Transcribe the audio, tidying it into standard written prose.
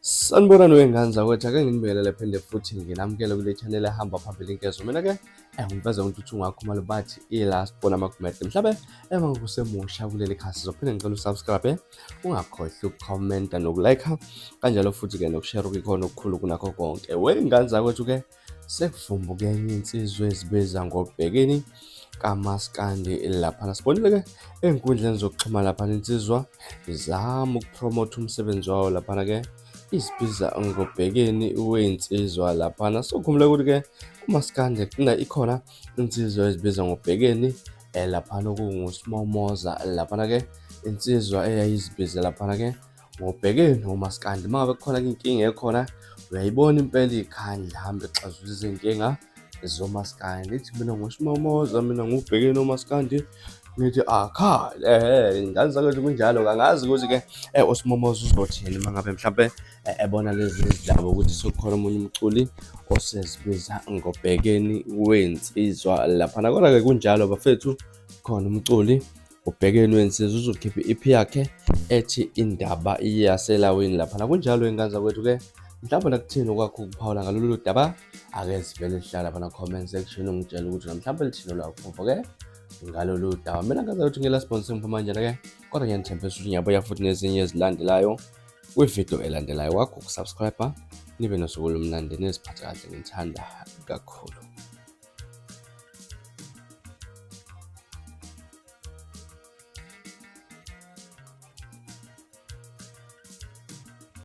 Sanibonani wey'ngane zakwethu, ake nginibingelele phinde futhi nginamukele kule channel ehamba phambili inkezo. Mina-ke ngiveza uNtuthu Khumalo bathi i-last born amagumede. Mhlawumbe uma kusemusha kuleli khasi sizophinde ngicela usubscribe, ungakhohlwa ukukhomenta nokulike, kanjalo futhi-ke nokushare okuyikhona okukhulu kunakho konke. Wey'ngane zakwethu-ke sekuvumbuke enye insizwa ezibiza ngoBhekeni kaMaskandi laphana. Sibonile-ke ey'nkundleni zokuxhumana laphana insizwa izama ukupromotha umsebenzi wawo laphana-ke izibiza ngoBhekeni wey'nsizwa laphana. Sokhumbula ukuthi-ke kuMaskandi kugcina ikhona insizwa ezibiza ngoBhekeni laphana okunguSimomoza laphana-ke insizwa eyayizibiza laphana-ke ngobhekeni umaskandi. Uma ngabe kukhona inkinga ekhona uyayibona impela ikhandla hambe xazulula izinkinga zomaskandi. Ithi mina nguSimomoza, mina ngubhekeni umaskandi, ngithi akhale. Ehhe, ingane zakwethu kunjalo. Angazi ukuthi-ke uSimomoza uzothini uma ngabe mhlampe ebona lezi zindaba ukuthi sekukhona omunye umculi osezibiza ngobhekeni wensizwa laphana. Kodwa-ke kunjalo bafethu, khona umculi uBhekeni wensizwa uzokhipha i-EP yakhe ethi Indaba Yaselawini laphana. Kunjalo ingane zakwethu-ke, mhlawumbe nakuthini okwakho ukuphawula ngalolu daba, ake sivele sihlale laphana comment section ungitshele ukuthi mhlawumbe lithini olwakho uvo-ke ngalolu daba. Mina ngazi ukuthi ngela sponsor ngiphuma kanjena-ke, kodwa ngiyanithembisa ukuthi ngiyabuya futhi nezinye ezilandelayo kwividiyo elandelayo. Kwakho ukusubscribe, nibe nosuku olumnandi, niziphathe kahle, ngithanda kakhulu.